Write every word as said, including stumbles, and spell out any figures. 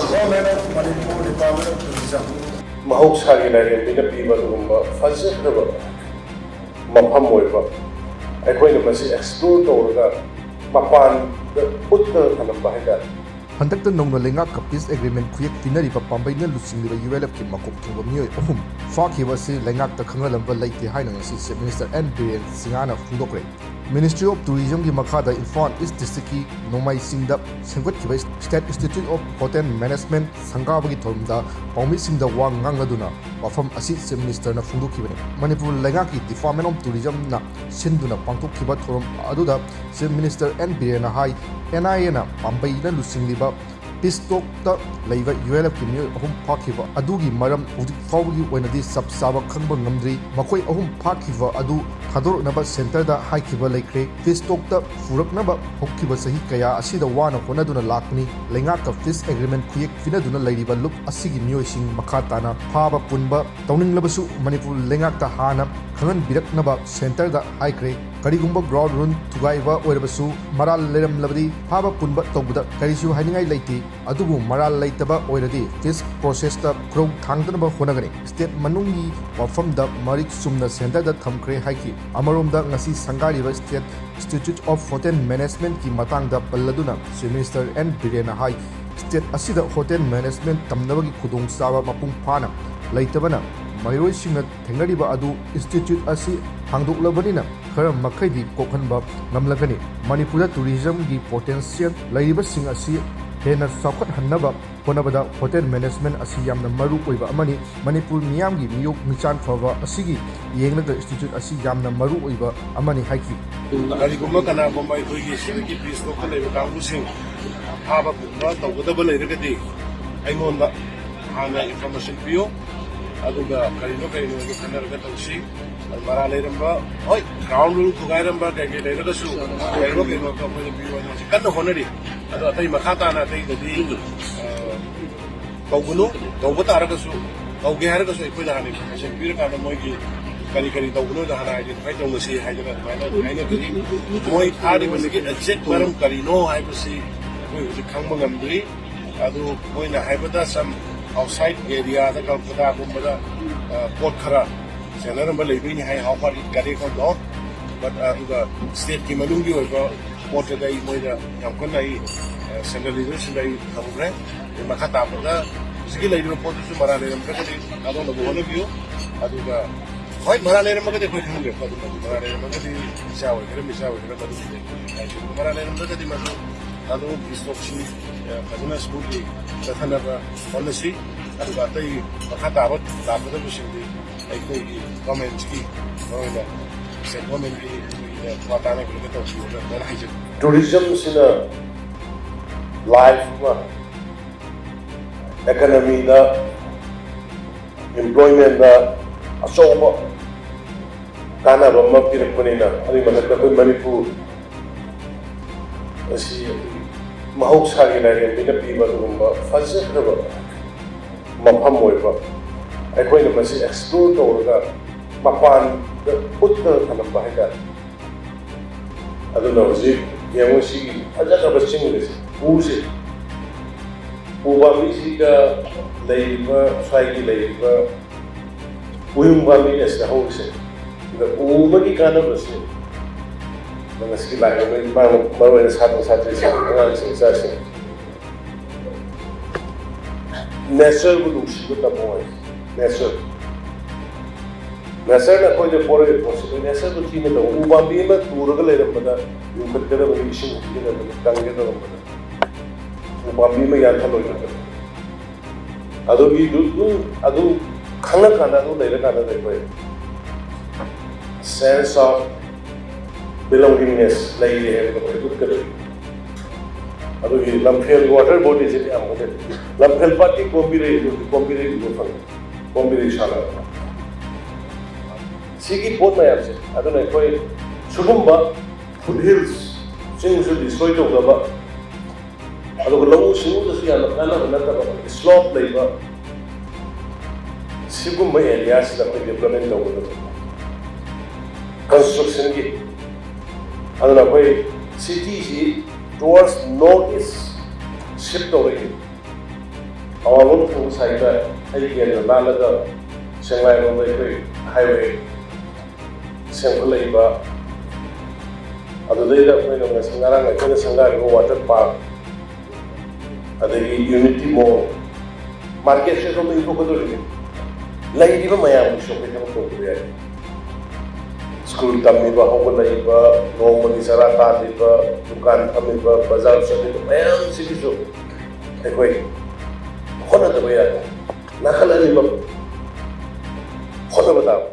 Government of Manipur, Department of Tourism. ꯃꯍꯧꯁꯥꯒꯤ ꯂꯥꯏꯔꯦꯝꯕꯤꯅ ꯄꯤꯕ ꯑꯗꯨꯒꯨꯝꯕ ꯐꯖꯈ꯭ꯔꯕ ꯃꯐꯝ ꯑꯣꯏꯕ, ꯑꯩꯈꯣꯏꯅ ꯃꯁꯤ ꯑꯦꯛꯁꯄ꯭ꯂꯣꯔ ꯇꯧꯔꯒ ꯃꯄꯥꯟꯗ ꯎꯠꯂꯒ ꯊꯝꯂꯝꯕ ꯍꯥꯏꯇꯥꯔꯦ꯫ ꯍꯟꯗꯛꯇ ꯅꯧꯅ ꯂꯩꯉꯥꯛꯀ ꯄꯤꯁ ꯑꯦꯒ꯭ꯔꯤꯃꯦꯟ ꯈꯨꯌꯦꯛ ꯄꯤꯅꯔꯤꯕ ꯄꯥꯝꯕꯩꯅ ꯂꯨꯆꯤꯡꯂꯤꯕ ꯌꯨ ꯑꯦꯜ ꯑꯦꯐꯀꯤ ꯃꯀꯣꯛ ꯊꯣꯡꯕ ꯃꯤꯑꯣꯏ ꯑꯍꯨꯝ ꯐꯥꯈꯤꯕ ꯑꯁꯤ ꯂꯩꯉꯥꯛꯇ ꯈꯪꯍꯜꯂꯝꯕ ꯂꯩꯇꯦ ꯍꯥꯏꯅ ꯉꯁꯤ ꯆꯤꯐ ꯃꯤꯅꯤꯁꯇꯔ ꯑꯦꯟ ꯕꯤꯔꯦꯟ ꯁꯤꯡꯍꯅ ꯐꯣꯡꯗꯣꯛꯈ꯭ꯔꯦ꯫ ꯃꯤꯅꯤꯁꯇ꯭ꯔꯤ ꯑꯣꯐ ꯇꯨꯔꯤꯖꯝꯒꯤ ꯃꯈꯥꯗ ꯏꯝꯐꯥꯜ ꯏꯁ ꯗꯤꯁꯇ꯭ꯔꯤꯛꯀꯤ ꯅꯣꯡꯃꯥꯏ ꯆꯤꯡꯗ ꯁꯦꯝꯒꯠꯈꯤꯕ state institute of hotel management ꯁꯪꯒꯥꯕꯒꯤ ꯊꯧꯔꯝꯗ ꯄꯥꯎꯃꯤꯁꯤꯡꯗ ꯋꯥ ꯉꯥꯡꯅꯗꯨꯅ ꯋꯥꯐꯝ ꯑꯁꯤ ꯆꯤꯐ ꯃꯤꯅꯤꯁꯇꯔꯅ ꯐꯣꯡꯗꯣꯛꯈꯤꯕꯅꯤ꯫ ꯃꯅꯤꯄꯨꯔ ꯂꯩꯉꯥꯛꯀꯤ ꯗꯤꯄꯥꯔꯠꯃꯦꯟ ꯑꯣꯐ ꯇꯨꯔꯤꯖꯝꯅ ꯁꯤꯟꯗꯨꯅ ꯄꯥꯡꯊꯣꯛꯈꯤꯕ ꯊꯧꯔꯝ ꯑꯗꯨꯗ ꯆꯤꯐ ꯃꯤꯅꯤꯁꯇꯔ ꯑꯦꯟ ꯕꯤꯔꯦꯟꯅ ꯍꯥꯏ, ꯑꯦꯟ ꯑꯥꯏ ꯑꯦꯅ ꯄꯥꯝꯕꯩꯅ ꯂꯨꯆꯤꯡꯂꯤꯕ ꯄꯤꯁ ꯇꯣꯛꯇ ꯂꯩꯕ ꯌꯨ ꯑꯦꯜ ꯑꯦꯐꯀꯤ ꯃꯤꯑꯣꯏ ꯑꯍꯨꯝ ꯐꯥꯈꯤꯕ ꯑꯗꯨꯒꯤ ꯃꯔꯝ ꯍꯧꯖꯤꯛ ꯐꯥꯎꯕꯒꯤ ꯑꯣꯏꯅꯗꯤ ꯆꯞ ꯆꯥꯕ ꯈꯪꯕ ꯉꯝꯗ꯭ꯔꯤ꯫ ꯃꯈꯣꯏ ꯑꯍꯨꯝ ꯐꯥꯈꯤꯕ ꯑꯗꯨ ꯊꯥꯗꯣꯔꯛꯅꯕ ꯁꯦꯟꯇꯔꯗ ꯍꯥꯏꯈꯤꯕ ꯂꯩꯈ꯭ꯔꯦ꯫ ꯄꯤꯁ ꯇꯣꯛꯇ ꯄꯨꯔꯛꯅꯕ ꯍꯧꯈꯤꯕ ꯆꯍꯤ ꯀꯌꯥ ꯑꯁꯤꯗ ꯋꯥꯅ ꯍꯣꯠꯅꯗꯨꯅ ꯂꯥꯛꯄꯅꯤ꯫ ꯂꯩꯉꯥꯛꯀ ꯄꯤꯁ ꯑꯦꯒ꯭ꯔꯤꯃꯦꯟ ꯈꯨꯌꯦꯛ ꯄꯤꯅꯗꯨꯅ ꯂꯩꯔꯤꯕ ꯂꯨꯞ ꯑꯁꯤꯒꯤ ꯃꯤꯑꯣꯏꯁꯤꯡ ꯃꯈꯥ ꯇꯥꯅ ꯐꯥꯕ ꯄꯨꯟꯕ ꯇꯧꯅꯤꯡꯂꯕꯁꯨ ꯃꯅꯤꯄꯨꯔ ꯂꯩꯉꯥꯛꯇ ꯍꯥꯟꯅ ꯈꯪꯍꯟꯕꯤꯔꯛꯅꯕ ꯁꯦꯟꯇꯔꯗ ꯍꯥꯏꯈ꯭ꯔꯦ꯫ ꯀꯔꯤꯒꯨꯝꯕ ꯒ꯭ꯔꯥꯎꯟ ꯔꯨꯜ ꯊꯨꯒꯥꯏꯕ ꯑꯣꯏꯔꯕꯁꯨ ꯃꯔꯥꯜ ꯂꯩꯔꯝꯂꯕꯗꯤ ꯐꯥꯕ ꯄꯨꯟꯕ ꯇꯧꯕꯗ ꯀꯔꯤꯁꯨ ꯍꯥꯏꯅꯤꯡꯉꯥꯏ ꯂꯩꯇꯦ꯫ ꯑꯗꯨꯕꯨ ꯃꯔꯥꯜ ꯂꯩꯇꯕ ꯑꯣꯏꯔꯗꯤ ꯄꯤꯁ ꯄ꯭ꯔꯣꯁꯦꯁꯇ ꯈꯨꯔꯧ ꯊꯥꯡꯗꯅꯕ ꯍꯣꯠꯅꯒꯅꯤ꯫ ꯁ꯭ꯇꯦꯠ ꯃꯅꯨꯡꯒꯤ ꯋꯥꯐꯝꯗ ꯃꯔꯤꯛ ꯆꯨꯝꯅ ꯁꯦꯟꯇꯔꯗ ꯊꯝꯈ꯭ꯔꯦ ꯍꯥꯏꯈꯤ꯫ ꯑꯃꯔꯣꯝꯗ ꯉꯁꯤ ꯁꯪꯒꯥꯔꯤꯕ ꯁ꯭ꯇꯦꯠ ꯏꯟꯁꯇꯤꯇ꯭ꯌꯨꯠ ꯑꯣꯐ ꯍꯣꯇꯦꯜ ꯃꯦꯅꯦꯖꯃꯦꯟꯠꯀꯤ ꯃꯇꯥꯡꯗ ꯄꯜꯂꯗꯨꯅ ꯆꯤꯐ ꯃꯤꯅꯤꯁꯇꯔ ꯑꯦꯟ ꯕꯤꯔꯦꯟꯅ ꯍꯥꯏ, ꯁ꯭ꯇꯦꯠ ꯑꯁꯤꯗ ꯍꯣꯇꯦꯜ ꯃꯦꯅꯦꯖꯃꯦꯟꯠ ꯇꯝꯅꯕꯒꯤ ꯈꯨꯗꯣꯡꯆꯥꯕ ꯃꯄꯨꯡ ꯐꯥꯅ ꯂꯩꯇꯕꯅ ꯃꯍꯩꯔꯣꯏꯁꯤꯡꯅ ꯊꯦꯡꯅꯔꯤꯕ ꯑꯗꯨ ꯏꯟꯁꯇꯤꯇ꯭ꯌꯨꯠ ꯑꯁꯤ ꯍꯥꯡꯗꯣꯛꯂꯕꯅꯤꯅ ꯈꯔ ꯃꯈꯩꯗꯤ ꯀꯣꯛꯍꯟꯕ ꯉꯝꯂꯒꯅꯤ꯫ ꯃꯅꯤꯄꯨꯔꯗ ꯇꯨꯔꯤꯖꯝꯒꯤ ꯄꯣꯇꯦꯟꯁꯤꯌꯦꯜ ꯂꯩꯔꯤꯕꯁꯤꯡ ꯑꯁꯤ ꯍꯦꯟꯅ ꯆꯥꯎꯈꯠꯍꯟꯅꯕ ꯍꯣꯠꯅꯕꯗ ꯍꯣꯇꯦꯜ ꯃꯦꯅꯦꯖꯃꯦꯟꯠ ꯑꯁꯤ ꯌꯥꯝꯅ ꯃꯔꯨ ꯑꯣꯏꯕ ꯑꯃꯅꯤ꯫ ꯃꯅꯤꯄꯨꯔ ꯃꯤꯌꯥꯝꯒꯤ ꯃꯤꯌꯣꯛ ꯃꯤꯆꯥꯟ ꯐꯕ ꯑꯁꯤꯒꯤ ꯌꯦꯡꯂꯒ ꯏꯟꯁꯇꯤꯇ꯭ꯌꯨꯠ ꯑꯁꯤ ꯌꯥꯝꯅ ꯃꯔꯨ ꯑꯣꯏꯕ ꯑꯃꯅꯤ ꯍꯥꯏꯈꯤ꯫ ꯀꯔꯤꯒꯨꯝꯕ ꯀꯅꯥꯒꯨꯝꯕ ꯑꯩꯈꯣꯏꯒꯤ ꯁꯤꯗꯒꯤ ꯄꯤꯁ ꯇꯣꯛꯇ ꯂꯩꯕ ꯀꯥꯡꯕꯨꯁꯤꯡ ꯐꯥꯕ ꯄꯨꯟꯕ ꯇꯧꯒꯗꯕ ꯂꯩꯔꯒꯗꯤ ꯑꯩꯉꯣꯟꯗ ꯍꯥꯟꯅ ꯏꯟꯐꯣꯔꯃꯦꯁꯟ ꯄꯤꯌꯨ, ꯑꯗꯨꯒ ꯀꯔꯤꯅꯣ ꯀꯔꯤꯅꯣ ꯑꯗꯨ ꯈꯟꯅꯔꯒ ꯇꯧꯁꯤ꯫ ꯃꯔꯥꯜ ꯂꯩꯔꯝꯕ, ꯍꯣꯏ, ꯒ꯭ꯔꯥꯎꯟ ꯔꯨꯜ ꯊꯨꯒꯥꯏꯔꯝꯕ ꯀꯩ ꯀꯩ ꯂꯩꯔꯒꯁꯨ ꯀꯩꯅꯣ ꯀꯩꯅꯣ ꯑꯩꯈꯣꯏꯅ ꯄꯤꯌꯨ ꯍꯥꯏꯅ ꯍꯧꯖꯤꯛ ꯀꯟꯅ ꯍꯣꯠꯅꯔꯤ꯫ ꯑꯗꯣ ꯑꯇꯩ ꯃꯈꯥ ꯇꯥꯅ ꯑꯇꯩꯗꯗꯤ, ꯑ, ꯇꯧꯒꯅꯨ, ꯇꯧꯕ ꯇꯥꯔꯒꯁꯨ, ꯇꯧꯒꯦ ꯍꯥꯏꯔꯒꯁꯨ ꯑꯩꯈꯣꯏꯅ ꯍꯥꯟꯅ ꯏꯟꯐꯣꯔꯃꯦꯁꯟ ꯄꯤꯔꯀꯥꯟꯗ ꯃꯣꯏꯒꯤ ꯀꯔꯤ ꯀꯔꯤ ꯇꯧꯕꯅꯣꯗ ꯍꯥꯟꯅ identify ꯇꯧꯅꯁꯤ ꯍꯥꯏꯗꯅ ꯑꯗꯨꯃꯥꯏꯅ ꯍꯥꯏꯅꯕꯅꯤ꯫ ꯃꯣꯏ ꯊꯥꯔꯤꯕꯁꯤꯒꯤ exact ꯃꯔꯝ ꯀꯔꯤꯅꯣ ꯍꯥꯏꯕꯁꯤ ꯑꯩꯈꯣꯏ ꯍꯧꯖꯤꯛ ꯈꯪꯕ ꯉꯝꯗ꯭ꯔꯤ꯫ ꯑꯗꯨ ꯃꯣꯏꯅ ꯍꯥꯏꯕꯗ some outside area ꯗ ꯀꯜꯀꯇꯥꯒꯨꯝꯕꯗ, ꯑ, ꯄꯣꯠ ꯈꯔ ꯁꯦꯟꯅꯔꯝꯕ ꯂꯩꯕꯩꯅꯤ ꯍꯥꯏ, how far it correct or not꯫ But, ꯑ, ꯑꯗꯨꯒ state ꯀꯤ ꯃꯅꯨꯡꯒꯤ ꯑꯣꯏꯕ ꯄꯣꯠꯇꯨꯗ ꯑꯩ ꯃꯣꯏꯗ ꯌꯥꯝ ꯀꯟꯅ ꯑꯩ, ꯑ, central leader ꯁꯤꯡꯗ ꯑꯩ ꯊꯝꯈ꯭ꯔꯦ꯫ ꯑꯗꯩ ꯃꯈꯥ ꯇꯥꯕꯗ ꯍꯧꯖꯤꯛꯀꯤ ꯂꯩꯔꯤꯕ ꯄꯣꯠꯇꯨꯁꯨ ꯃꯔꯥꯜ ꯂꯩꯔꯝꯗ꯭ꯔꯒꯗꯤ ꯊꯥꯗꯣꯛꯅꯕ ꯍꯣꯠꯅꯕꯤꯌꯨ꯫ ꯑꯗꯨꯒ ꯍꯣꯏ, ꯃꯔꯥꯜ ꯂꯩꯔꯝꯃꯒꯗꯤ ꯑꯩꯈꯣꯏ ꯈꯪꯗ꯭ꯔꯦꯀꯣ꯫ ꯑꯗꯨꯝ ꯃꯗꯨ ꯃꯔꯥꯜ ꯂꯩꯔꯝꯃꯒꯗꯤ ꯏꯆꯥ ꯑꯣꯏꯒꯦꯔꯥ ꯃꯤꯆꯥ ꯑꯣꯏꯒꯦꯔꯥ ꯃꯗꯨ ꯍꯥꯏꯖꯕ꯫ ꯃꯔꯥꯜ ꯂꯩꯔꯝꯗ꯭ꯔꯒꯗꯤ ꯃꯗꯨ ꯑꯗꯨ ꯏꯁꯇꯣꯛꯁꯤꯡ, ꯑ, ꯐꯖꯅ ꯁ꯭ꯃꯨꯠꯂꯤ ꯆꯠꯊꯅꯕ ꯍꯣꯠꯅꯁꯤ꯫ ꯑꯗꯨꯒ ꯑꯇꯩ ꯃꯈꯥ ꯇꯥꯕ ꯂꯥꯛꯀꯗꯕꯁꯤꯡꯗꯤ ꯑꯩꯈꯣꯏꯒꯤ ꯒꯣꯔꯃꯦꯟꯁꯤꯒꯤ ꯃꯔꯨꯑꯣꯏꯅ ꯁꯦꯟꯇ꯭ꯔꯦꯜ ꯒꯣꯔꯃꯦꯟꯒꯤ ꯑꯩꯈꯣꯏꯒꯤ ꯋꯥ ꯇꯥꯅꯕꯤꯔꯒ ꯇꯧꯕꯤꯌꯣꯅ ꯑꯗꯨꯃꯥꯏꯅ ꯍꯥꯏꯖꯒꯦ꯫ ꯇꯨꯔꯤꯖꯝꯁꯤꯅ ꯂꯥꯏꯐ ꯑꯃ, ꯏꯀꯣꯅꯣꯃꯤꯗ, ꯑꯦꯝꯄ꯭ꯂꯣꯏꯃꯦꯟꯗ ꯑꯆꯧꯕ ꯀꯥꯟꯅꯕ ꯑꯃ ꯄꯤꯔꯛꯄꯅꯤꯅ, ꯑꯗꯨꯒꯤ ꯃꯊꯛꯇ ꯑꯩꯈꯣꯏ ꯃꯅꯤꯄꯨꯔ ꯑꯁꯤ ꯃꯍꯧꯁꯥꯒꯤ ꯂꯥꯏꯔꯦꯝꯕꯤꯅ ꯄꯤꯕ ꯑꯗꯨꯒꯨꯝꯕ ꯐꯖꯈ꯭ꯔꯕ ꯃꯐꯝ ꯑꯣꯏꯕ, ꯑꯩꯈꯣꯏꯅ ꯃꯁꯤ ꯑꯦꯛꯁꯄ꯭ꯂꯣꯔ ꯇꯧꯔꯒ ꯃꯄꯥꯟꯗ ꯎꯠꯇꯅ ꯊꯝꯂꯝꯕ ꯍꯥꯏꯇꯥꯔꯦ꯫ ꯑꯗꯨꯅ ꯍꯧꯖꯤꯛ ꯌꯦꯡꯉꯨ, ꯁꯤꯒꯤ ꯐꯖꯈ꯭ꯔꯕ ꯆꯤꯡꯒꯁꯦ, ꯎꯁꯦ, ꯎ ꯄꯥꯝꯕꯤꯁꯤꯒ ꯂꯩꯔꯤꯕ, ꯁ꯭ꯋꯥꯏꯒꯤ ꯂꯩꯔꯤꯕ ꯎꯌꯨꯡ ꯄꯥꯝꯕꯤꯅ ꯁꯤꯗ ꯍꯧꯔꯤꯁꯦ꯫ ꯑꯗ ꯎ ꯑꯃꯒꯤ ꯀꯥꯟꯅꯕꯁꯦ ꯉꯁꯤꯒꯤ ꯂꯥꯛꯏꯕ ꯃꯔꯨ ꯑꯣꯏꯅ ꯁꯥꯇ꯭ꯔ ꯁꯥꯇ꯭ꯔꯤꯁꯤꯡ, ꯑꯉꯥꯡꯁꯤꯡ, ꯏꯆꯥꯁꯤꯡ, ꯅꯦꯆꯔꯕꯨ ꯅꯨꯡꯁꯤꯕ ꯇꯝꯃꯣ ꯍꯥꯏ꯫ ꯅꯦꯆꯔ, ꯅꯦꯆꯔꯅ ꯑꯩꯈꯣꯏꯗ ꯄꯣꯔꯛꯏꯕ ꯄꯣꯠꯁꯤ ꯑꯩꯈꯣꯏ ꯅꯦꯆꯔꯕꯨ ꯊꯤꯅ ꯇꯧꯕ꯫ ꯎ ꯄꯥꯝꯕꯤ ꯑꯃ ꯇꯨꯔꯒ ꯂꯩꯔꯝꯕꯗ ꯌꯨꯡꯈꯠꯀꯗꯕꯅꯤ, ꯏꯁꯤꯡ ꯍꯩꯒꯗꯕꯅꯤ, ꯀꯪꯒꯗꯕꯅꯤ꯫ ꯎ ꯄꯥꯝꯕꯤ ꯑꯃ ꯌꯥꯟꯊꯠꯂꯣꯏꯗꯕꯅꯤ꯫ ꯑꯗꯨꯒꯤ ꯑꯗꯨ, ꯑꯗꯨ ꯈꯪꯉꯀꯥꯟꯗ, ꯑꯗꯨ ꯂꯩꯔꯀꯥꯟꯗ ꯑꯩꯈꯣꯏ sense of belongingness ꯂꯩꯔꯦ ꯍꯥꯏꯕꯗꯣ ꯑꯩꯈꯣꯏ ꯎꯠꯀꯗꯣꯏꯅꯤ꯫ ꯑꯗꯨꯒꯤ ꯂꯝꯐꯦꯜ ꯋꯥꯇꯔ ꯕꯣꯗꯤꯁꯦ ꯌꯥꯝ ꯐꯖꯩ꯫ ꯂꯝꯐꯦꯜ ꯄꯥꯠꯀꯤ ꯀꯣꯝꯕꯤꯔꯩ, ꯀꯣꯝꯕꯤꯔꯩ ꯎꯕ ꯐꯪꯉꯤ, ꯀꯣꯝꯕꯤꯔꯩ ꯁꯥꯠꯂꯒ꯫ ꯁꯤꯒꯤ ꯄꯣꯠ ꯃꯌꯥꯝꯁꯦ, ꯑꯗꯨꯅ ꯑꯩꯈꯣꯏ ꯁꯤꯒꯨꯝꯕ ꯐꯨꯠ ꯍꯤꯜꯁ, ꯆꯤꯡꯁꯨ ꯗꯤꯁꯇ꯭ꯔꯣꯏ ꯇꯧꯗꯕ, ꯑꯗꯨꯒ ꯂꯧꯎ ꯁꯤꯡꯎꯗꯁꯨ ꯌꯥꯝꯅ ꯀꯥꯟꯅꯕ ꯅꯠꯇꯕ, ꯁ꯭ꯂꯣꯞ ꯂꯩꯕ, ꯁꯤꯒꯨꯝꯕ ꯑꯦꯔꯤꯌꯥꯁꯤꯗ ꯑꯩꯈꯣꯏ ꯗꯤꯕ꯭ꯂꯞꯃꯦꯟ ꯇꯧꯒꯗꯕꯅꯤ꯫ ꯀꯟꯁꯇ꯭ꯔꯛꯁꯟꯒꯤ꯫ ꯑꯗꯨꯅ ꯑꯩꯈꯣꯏ ꯁꯤꯇꯤꯁꯤ towards north east shift ꯇꯧꯔꯛꯏ꯫ ꯑꯋꯥꯡꯂꯣꯝ ꯊꯪꯕ ꯁꯥꯏꯠꯇ ꯑꯩ ꯀꯦꯟꯗ꯭ꯔ ꯂꯥꯜꯂꯒ ꯁꯦꯡꯃꯥꯏꯔꯣꯝꯗ ꯑꯩꯈꯣꯏ ꯍꯥꯏꯋꯦ ꯁꯦꯝꯒꯠꯂꯛꯏꯕ, ꯑꯗꯨꯗꯩꯗ ꯑꯩꯈꯣꯏꯅ ꯉꯁꯤ ꯉꯔꯥꯡ ꯑꯩꯈꯣꯏꯅ ꯁꯪꯒꯥꯔꯤꯕ ꯋꯥꯇꯔ ꯄꯥꯔꯛ, ꯑꯗꯒꯤ ꯌꯨꯅꯤꯇꯤ ꯃꯣꯜ, ꯃꯥꯔꯀꯦꯠꯁꯦ ꯑꯗꯣꯝꯗ ꯏꯟꯊꯣꯛꯀꯗꯧꯔꯤꯅꯤ꯫ ꯂꯩꯔꯤꯕ ꯃꯌꯥꯝꯒꯤꯁꯨ ꯑꯩꯈꯣꯏ ꯊꯕꯛ ꯇꯧꯗꯕ ꯌꯥꯗꯦ꯫ ꯁ꯭ꯀꯨꯜ ꯇꯝꯃꯤꯕ, ꯍꯧꯒꯠꯂꯛꯏꯕ, ꯅꯣꯡꯃꯒꯤ ꯆꯔꯥ ꯇꯥꯜꯂꯤꯕ, ꯗꯨꯀꯥꯟ ꯐꯝꯃꯤꯕ, ꯕꯖꯥꯔ ꯆꯠꯂꯤꯕ ꯃꯌꯥꯝꯁꯤꯒꯤꯁꯨ ꯑꯩꯈꯣꯏ ꯍꯣꯠꯅꯗꯕ ꯌꯥꯗꯦ꯫ ꯅꯥꯀꯜ ꯑꯅꯤꯃꯛ ꯍꯣꯠꯅꯕ ꯇꯥꯕꯅꯤ꯫